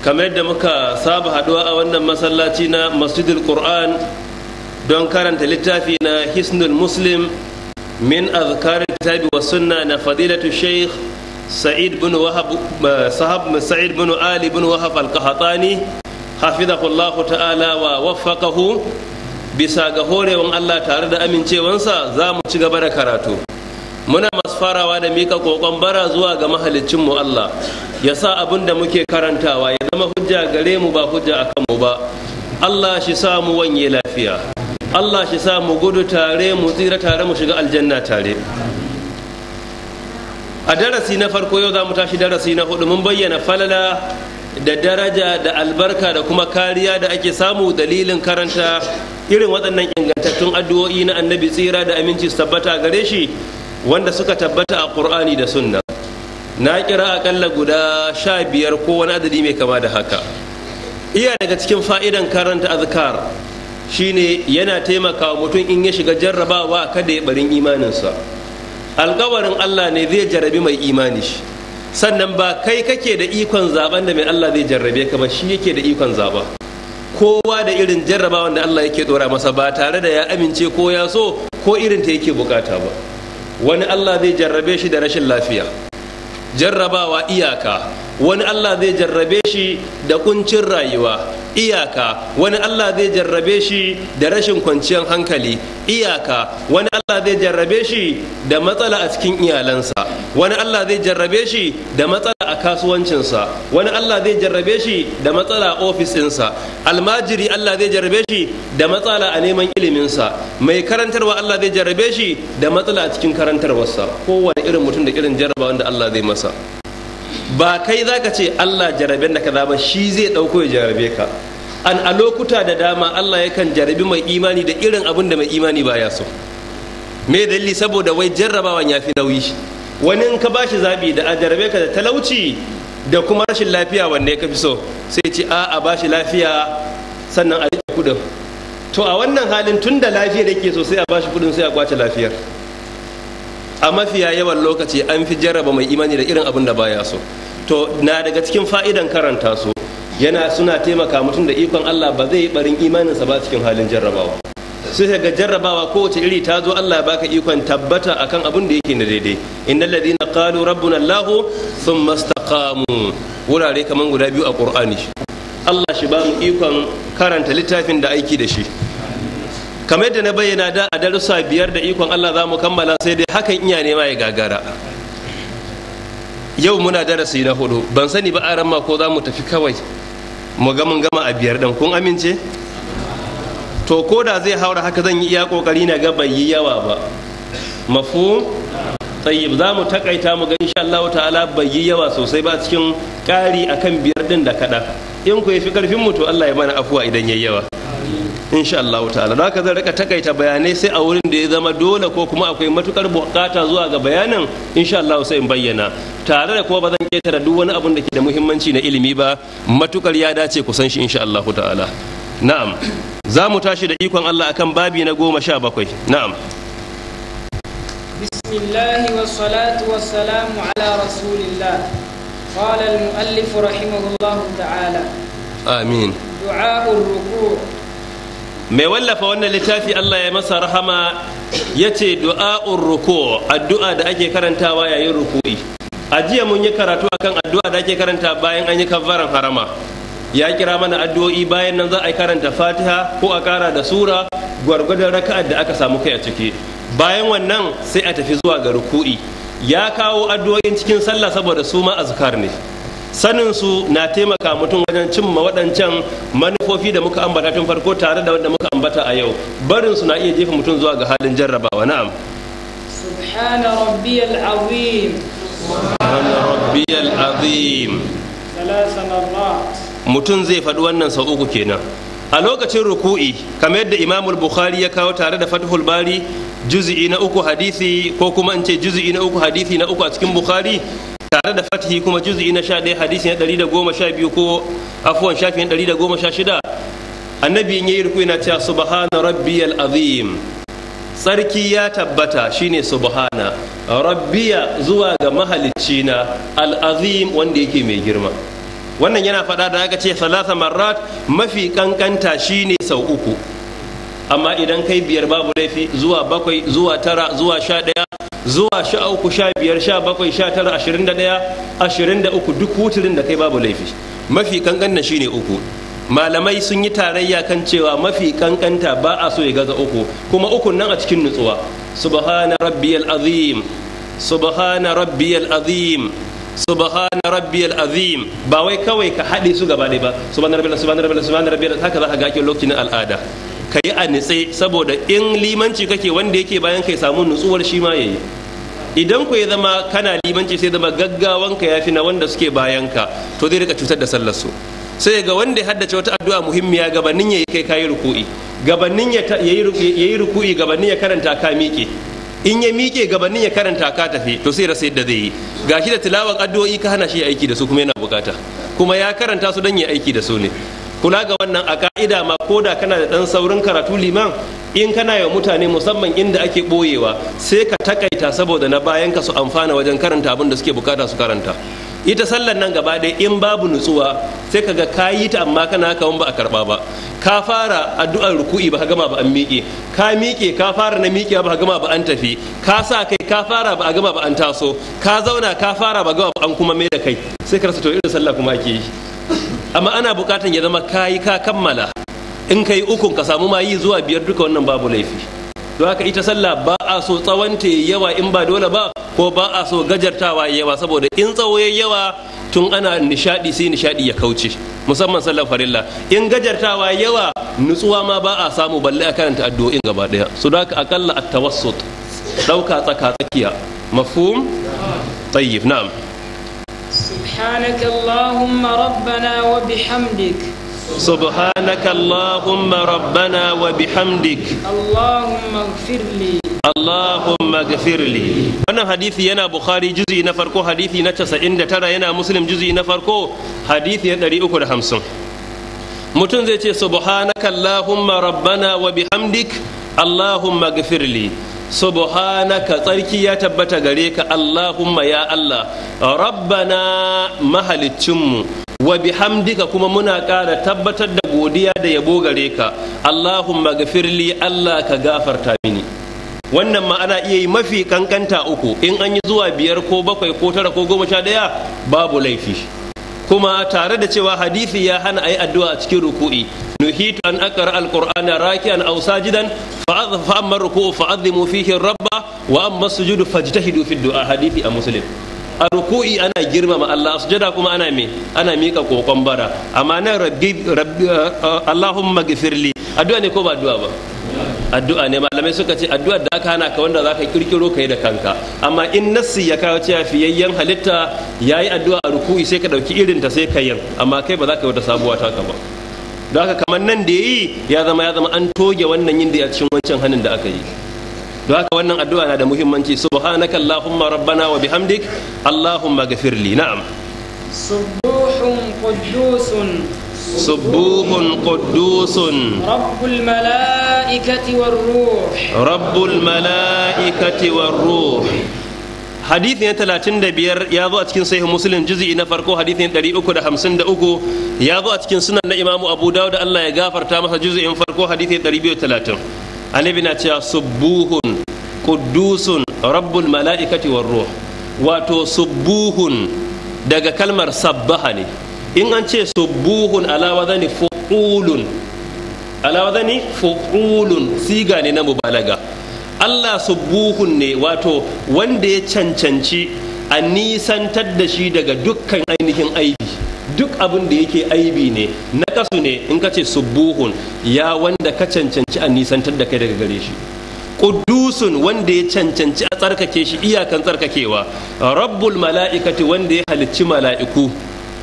Speaker 1: kamar yadda muka saba haduwa a wannan masallaci na Masjidul Qur'an don karanta littafi na Hisnul Muslim min azkar kitabi wa sunna na fadilatu Sheikh Sa'id bin Wahab Sahab Sa'id bin Ali bin Wahab al-Qahtani, hafizahullah ta'ala wa waffaqahu, bisa ga horewan Allah tare da amincewansa za mu ci gaba da karatu. Muna masu farawa da mika kokon bara zuwa ga mahaliccinmu Allah, ya sa abin da muke karantawa ya zama hujja gare mu ba hujja a kanmu ba. Allah shi sa mu wanye lafiya. Allah shi sa mu gudu tare, mu tsira tare, mu shiga aljanna tare. A darasi na farko, yau za mu tashi darasi na hudu. Mun bayyana falala da daraja da albarka da kuma kariya da ake samu dalilin karanta irin waɗannan ingantattun addu'o'i na Annabi, tsira da aminci su tabbata gare shi, wanda suka tabbata a Ƙur'ani da sunna. Na kira akalla guda 15 ko wani adadi mai kama da haka. Iya daga cikin fa'idan karanta azkar shine yana taimakawa mutum in ya shiga jarrabawa kada ya barin imaninsa. Alkawarin Allah ne zai jarrabi mai imani shi. Sannan ba kai kake da ikon zaben da mai Allah zai jarrabe ka ba, shi yake da ikon zaba. Kowa da irin jarrabawan da Allah yake dora masa ba tare da ya amince ko ya so ko irin ta yake bukata ba. Wani Allah zai jarrabe shi da rashin lafiya, jarrabawa iyaka. Wani Allah zai jarrabe shi da kuncin rayuwa iyaka. Wani Allah zai jarrabe shi da rashin kwanciyar hankali iyaka. Wani Allah zai jarrabe shi da matsala a cikin iyalansa. Wani Allah zai jarrabe shi da matsala a kasuwancinsa. Wani Allah zai jarrabe shi da matsala a ofis ɗinsa. Almajiri Allah zai jarrabe shi da matsala a neman iliminsa. Mai karantarwa Allah zai jarrabe shi da matsala a cikin karantarwarsa. Kowane irin mutum da irin jarrabawan da Allah zai masa. Ba kai za ka ce Allah jaraben da kaza ba, shi zai ɗauko ya jarabe ka. An a lokuta da dama Allah yakan jarabi mai imani da irin abin da mai imani baya so. Me dalili? Saboda wai jarrabawan ya fi nauyi. Wani in ka bashi zabi da a jarabe ka da talauci da kuma rashin lafiya, wanne ka fi so? Sai ce a bashi lafiya sannan a rike kudin. To a wannan halin tun da lafiyar yake so, sai a bashi kudin, sai a kwace lafiyar. A mafiya yawan lokaci an fi jarraba mai imani da irin abin da baya so. To na daga cikin fa'idan karanta su, yana suna taimaka mutum da ikon Allah ba zai yi barin imaninsa ba cikin halin jarrabawa. Sai ga jarrabawa kowace iri ta zo, Allah ya baka ikon tabbata akan abin da yake na daidai. Innal ladina qalu rabbuna Allah thumma istaqamu, wurare kaman guda biyu a Qur'ani. Allah shi ba mu ikon karanta littafin da aiki da shi. Kamar yadda na bayyana da a darussa 5 da ikon Allah za mu kammala, sai dai hakan iya nema ya gagara. Yau muna darasi na 4. Ban sani ba aran ma ko za mu tafi kawai mu ga mun gama a 5 ɗin. Kun amince? To ko da zai haura haka zan yi iya kokari na ga bai yi yawa ba. Mafhum? Tayyib, za mu takaita mu ga insha Allah ta'ala bai yi yawa sosai ba cikin ƙari akan 5 ɗin da kaɗan. In ku yafi karfin mu to Allah ya mana afuwa idan yayi yawa. Insha Allah ta'ala. Da haka zan rika takaita bayanai sai a wurin da ya zama dole ko kuma akwai matukar bukata zuwa ga bayanin, insha Allah sai in bayyana. Tare da kuma ba zan ketare duk wani abun da ke da muhimmanci na ilimi ba, matukar ya dace ku san shi insha Allah ta'ala. Na'am, za mu tashi da ikon Allah akan babi na 17. Na'am.
Speaker 2: Bismillah wassalatu wassalamu ala rasulillah. Qala al-muallif rahimahullahu ta'ala.
Speaker 1: Amin.
Speaker 2: Du'a'ur ruku'.
Speaker 1: Mai wallafa wannan littafi Allah ya masa rahama ya ce du'a'ur ruku, addu'a da ake karantawa yayin ruku'i. A jiya mun yi karatu akan addu'a da ake karanta bayan an yi kabbaran harama. Ya kira mana addu'o'i, bayan nan za a karanta Fatiha ko a kara da sura gwargwadon raka'ar da aka samu kai a ciki. Bayan wannan sai a tafi zuwa ga ruku'i. Ya kawo addu'o'in cikin sallah saboda su ma azkar ne. Sanin su na taimaka mutum wajen cimma waɗancan manufofi da muka ambata tun farko tare da wanda muka ambata a yau. Barin su na iya jefa mutum zuwa ga halin jarrabawa. Na'am.
Speaker 2: Subhana rabbiyal azim.
Speaker 1: Subhana rabbiyal azim.
Speaker 2: Thalatha marrat.
Speaker 1: Mutum zai faɗi wannan sau 3 kenan. A lokacin ruku'i, kamar yadda Imam Bukhari ya kawo tare da Fathul Bari juz'i na 3 hadisi, ko kuma in ce juz'i na 3 hadisi na 3 a cikin Bukhari, tare da Fatihi kuma juz'i na 11 hadisi na 112 ko afuwan shafi na 116, annabi in yayi ruku'i na cewa subhana rabbiyal azim. Tsarki ya tabbata shine subhana rabbiya zuwa ga mahalicci na al-azim wanda yake mai girma. Wannan yana faɗa da aka ce thalatha marrat, mafi kankanta shine sau 3. Amma idan kai 5 babu laifi, zuwa 7 zuwa 9 zuwa 11 zuwa 13 15 17 19 21 23, duk wuturin da kai babu laifi. Mafi kankanta shine 3. Malamai sun yi tarayya kan cewa mafi kankanta ba a so ya gaza 3, kuma 3 nan a cikin nutsuwa. Subhana rabbiyal azim, subhana rabbiyal azim, subhana rabbiyal azim. Ba wai kawai ka haɗe su gaba ɗaya ba, subhana rabbiyal, subhana rabbiyal, subhana rabbiyal, haka za ka ga ake lokacin al'ada. Ka yi a nitse, saboda in limanci kake wanda yake bayan kai samu nutsuwar shi ma yayi. Idan ku ya zama kana limanci sai zama gaggawan ka yafi na wanda suke bayan ka, to zai rika cutar da sallar su. Sai ga wanda ya haddace wata addu'a muhimmiya gabanin yayi kai kayi ruku'i, gabanin ya yayi ruku'i, gabanin ya karanta ka miƙe. In ya miƙe gabanin ya karanta ka tafi, to sai rasa yadda zai yi. Gashi da tilawan addu'o'i ka hana shi aiki da su, kuma yana bukata, kuma ya karanta su don ya aiki da su ne. Kula ga wannan a ka'ida ma, ko da kana da dan saurin karatu liman, in kana yi wa mutane, musamman inda ake boyewa, sai ka takaita saboda na bayan ka su amfana wajen karanta abin da suke bukata su karanta. Ita sallar nan gaba ɗaya, in babu nutsuwa, sai ka ga ka yi ta amma kana kawan ba a karba ba. Ka fara addu'ar ruku'i ba ka gama ba an miƙe, ka miƙe ka fara na miƙewa ba ka gama ba an tafi, ka sa kai ka fara ba a gama ba an taso, ka zauna ka fara ba gama ba an kuma mai da kai, sai ka rasa to irin sallah kuma ake yi. Amma ana bukatan ya zama kayi ka kammala. In kai ukun ka samu ma yi zuwa biyar, duka wannan babu laifi. Don haka ita sallah ba a so tsawonta yawa in ba dole ba, ko ba a so gajartawa yawa, saboda in tsawo yayi yawa, tun ana nishadi sai nishadi ya kauce, musamman sallar farilla. In gajartawa yawa, nutsuwa ma ba a samu balle a karanta addu'o'in gaba daya. So don haka akalla at-tawassut, dauka tsaka tsakiya. Mafhum? Tayyib, na'am.
Speaker 2: سبحانك اللهم ربنا وبحمدك.
Speaker 1: سبحانك اللهم ربنا وبحمدك.
Speaker 2: اللهم اغفر لي.
Speaker 1: اللهم اغفر لي. Wannan hadisi yana Bukhari juzi na farko, hadisi na 99, yana Muslim juzi na farko, hadisi na 350. Mutum zai ce: "Subhanaka allahumma rabbana wa bihamdik, allahumma ghfirli." Subhanaka, tsarki ya tabbata gare ka, allahumma, ya Allah, rabbana, mahaliccinmu, wa bihamdika, kuma muna ƙara tabbatar da godiya da yabo gare ka, allahumma ghfirli, Allah ka gafarta mini. Wannan ma ana iya yi mafi kankanta uku. In an yi zuwa biyar ko bakwai ko tara ko 11, babu laifi. Kuma tare da cewa hadisi ya hana ayi addu'a a cikin ruku'i: "Nuhitu an aqra alqur'ana raki'an aw sajidan, fa amma ruku'u fa'azzimu fihi rabba, wa amma sujudu fajtahidu fi du'a." Hadisi a Muslim. A ruku'i ana girmama Allah, sujada kuma ana me? Ana mika kokon bara. Amma nan "rabbi rabbi allahumma ghfirli" addu'a ne ko ba addu'a ba? Addu'a ne. Malamai suka ce addu'ar da aka hana ka wanda zaka kirkiro kai da kanka. Amma in nassi ya kawo cewa fiyayyen halitta yayi addu'a a ruku'i, sai ka dauki irin ta sai ka yin, amma kai ba za ka yi wata sabuwa taka ba. Don haka kamar nan da yayi ya zama an toge wannan yin da a cikin wancan hanin da aka yi. Don haka wannan addu'a na da muhimmanci: "Subhanaka allahumma rabbana wa bihamdik, allahumma ghfirli." Na'am.
Speaker 2: سبوح قدوس.
Speaker 1: سبوح قدوس.
Speaker 2: رب الملائكة والروح.
Speaker 1: رب الملائكة والروح. Hadisi na 35 ya zo a cikin Sahih Muslim juz'i na farko, hadisi na 353. Ya zo a cikin Sunan na Imamu Abu Dawud, Allah ya gafarta masa, juz'in farko, hadisi 230. Annabi na cewa: "Subuhun quddusun rabbul mala'ikati war ruh." Wato subuhun daga kalmar sabbaha ne. In an ce subuhun ala wazani fu'ulun, ala wazani fu'ulun, siga ne na mubalaga. Allah subuhun ne, wato wanda ya cancanci a nisantar da shi daga dukkan ainihin aibi. Duk abin da yake aibi ne, na kasu ne, in ka ce subuhun, ya wanda ka cancanci a nisantar da kai daga gare shi. Kudusun, wanda ya cancanci a tsarkake shi iyakan tsarkakewa. Rabbul mala'ikati, wanda ya halicci mala'iku,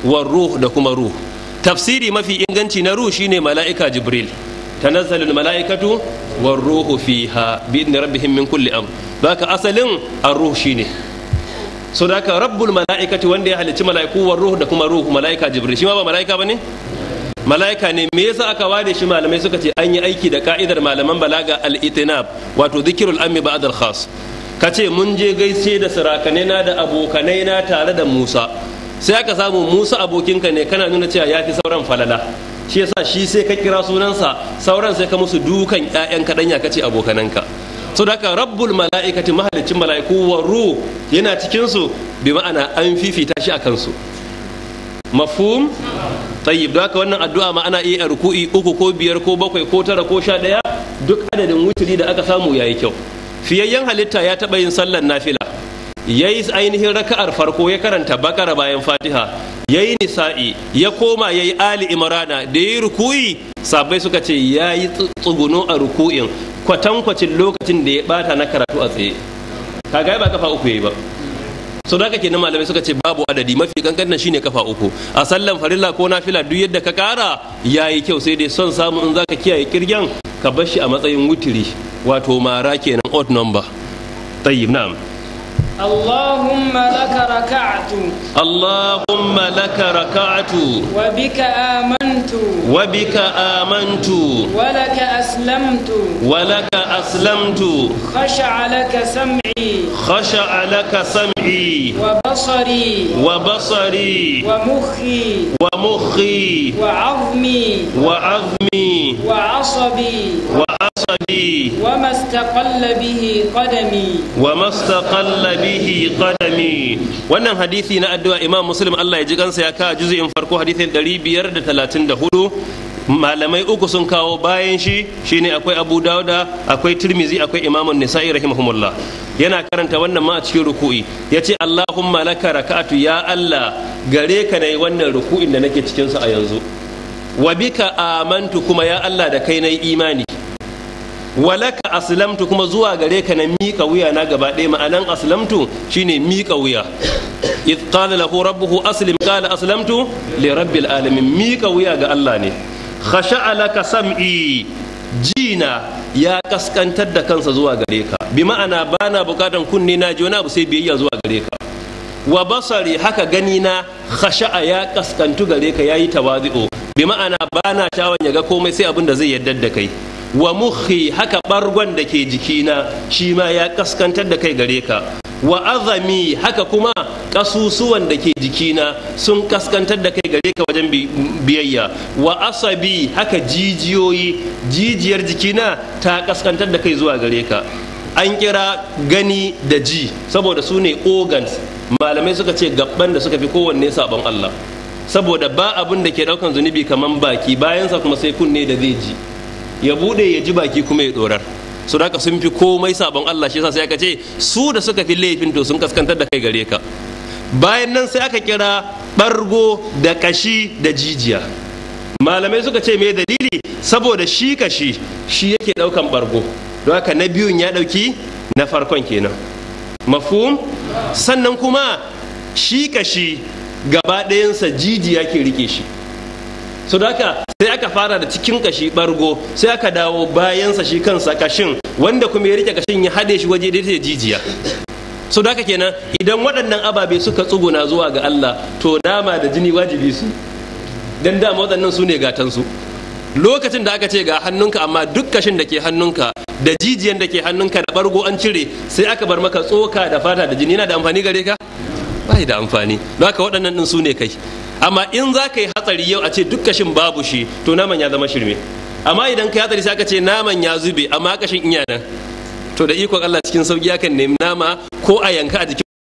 Speaker 1: war ruh, da kuma ruh. Tafsiri mafi inganci na ruh shine mala'ika Jibril: "Tanazzalul mala'ikatu war ruhu fiha bi idni rabbihim min kulli amr." Baka asalin ar-ruh shine so da haka rabbul mala'ikati, wanda ya halicci mala'iku, war ruh, da kuma ruhu, mala'ika Jibril. Shi ma ba mala'ika bane? Mala'ika ne. Me yasa aka ware shi? Malamai suka ce an yi aiki da ka'idar malaman balaga, al-itinab, wato dhikrul ammi ba'd al-khas. Kace mun je gaishe da sarakanai na da abokanai na tare da Musa, sai aka samu Musa abokinka ne, kana nuna cewa ya fi sauran falala, shi yasa shi sai ka kira sunansa, sauran sai ka musu dukan ƴaƴan kaɗanya ka ce abokananka. So da haka rabbul mala'ikati, mahalicin mala'iku, wa ruh, yana cikin su, bi ma'ana an fifita shi a kansu. Mafhum? Tayyib. Da haka wannan addu'a ma ana iya ruku'i uku ko biyar ko bakwai ko tara ko 11, duk adadin wuturi da aka samu yayi kyau. Fiyayyen halitta ya taɓa yin sallar nafila, yayi ainihin raka'ar farko ya karanta Bakara bayan Fatiha, yayi Nisa'i, ya koma yayi Ali Imrana. Da yayi ruku'i, sahabbai suka ce yayi tsuguno a ruku'in kwatankwacin lokacin da ya bata na karatu a tsaye. Kaga ba kafa uku yayi ba. So da haka kenan malamai suka ce babu adadi, mafi kankan shine kafa uku a sallan farilla ko nafila. Duk yadda ka kara yayi kyau, sai dai son samu in zaka kiyaye kirgen ka bar shi a matsayin wutiri, wato mara kenan, odd number. Tayyib, na'am.
Speaker 2: اللهم لك ركعت.
Speaker 1: اللهم لك ركعت.
Speaker 2: وبك آمنت.
Speaker 1: وبك آمنت.
Speaker 2: ولك أسلمت.
Speaker 1: ولك أسلمت.
Speaker 2: خشع لك سمعي.
Speaker 1: خشع لك سمعي.
Speaker 2: وبصري.
Speaker 1: وبصري.
Speaker 2: ومخي.
Speaker 1: ومخي.
Speaker 2: وعظمي.
Speaker 1: وعظمي.
Speaker 2: وعصبي.
Speaker 1: وعصبي.
Speaker 2: وما استقل به قدمي.
Speaker 1: وما استقل به قدمي. Wannan hadisi na addu'a, Imam Muslim, Allah ya ji kansa, ya kawo juz'in farko, hadisin 534. Malamai uku sun kawo bayan shi, shine akwai Abu Dauda, akwai Tirmizi, akwai Imam Nisa'i rahimahumullah. Yana karanta wannan ma a cikin ruku'i, yace: "Allahumma laka raka'atu", ya Allah, gare ka nayi wannan ruku'in da nake cikin sa a yanzu. "Wa bika amantu", kuma ya Allah, da kai nayi imani. "Walaka aslamtu", kuma zuwa gare ka na miƙa wuya na gaba ɗaya. Ma'anan aslamtu shine miƙa wuya. Idh qala lahu rabbuhu aslim, qala aslamtu li rabbil alamin. Miƙa wuya ga Allah ne. "Khasha'a laka sam'i", jina ya kaskantar da kansa zuwa gare ka, bi ma'ana bana bukatan kunne na ji wani abu sai biyayya zuwa gare ka. "Wa basari", haka gani na, khasha'a, ya kaskantu gare ka, yayi tawazi'u, bi ma'ana bana sha'awan ya ga komai sai abin da zai yaddar da kai. "Wa mukhi", haka bargon da ke jikina shi ma ya kaskantar da kai gare ka. "Wa azami", haka kuma kasusuwan da ke jikina sun kaskantar da kai gare ka wajen biyayya. "Wa asabi", haka jijiyoyi, jijiyar jikina ta kaskantar da kai zuwa gare ka. An kira gani da ji saboda su ne organs, malamai suka ce gabban da suka fi kowanne sabon Allah, saboda ba abin da ke daukan zunubi kaman baki, bayansa kuma sai kunne da zai ji, ya bude ya ji, baki kuma ya dorar su. Haka sun fi komai sabon Allah, shi yasa sai aka ce su da suka fi laifin to sun kaskantar da kai gare ka. Bayan nan sai aka kira bargo da kashi da jijiya. Malamai suka ce me dalili? Saboda shi kashi shi yake daukan bargo, don haka na biyun ya dauki na farkon kenan. Mafhum? Sannan kuma shi kashi gaba ɗayansa jijiya ke rike shi. So da haka sai aka fara da cikin kashi, bargo, sai aka dawo bayansa, shi kansa kashin, wanda kuma ya rike kashin ya haɗe shi waje daidai da jijiya. So da haka kenan idan waɗannan ababe suka tsuguna zuwa ga Allah, to nama da jini wajibi su, dan dama waɗannan su ne gatansu. Lokacin da aka ce ga hannunka, amma duk kashin da ke hannunka da jijiyan da ke hannunka da bargo an cire, sai aka bar maka tsoka da fata da jini, yana da amfani gare ka? Ba da amfani. Don haka waɗannan ɗin su ne kai. Amma in za ka yi hatsari yau a ce duk kashin babu shi, to naman ya zama shirme. Amma idan ka yi hatsari sai aka ce naman ya zube amma kashin iya nan, to da ikon Allah cikin sauki akan nemi nama ko a yanka a jikin.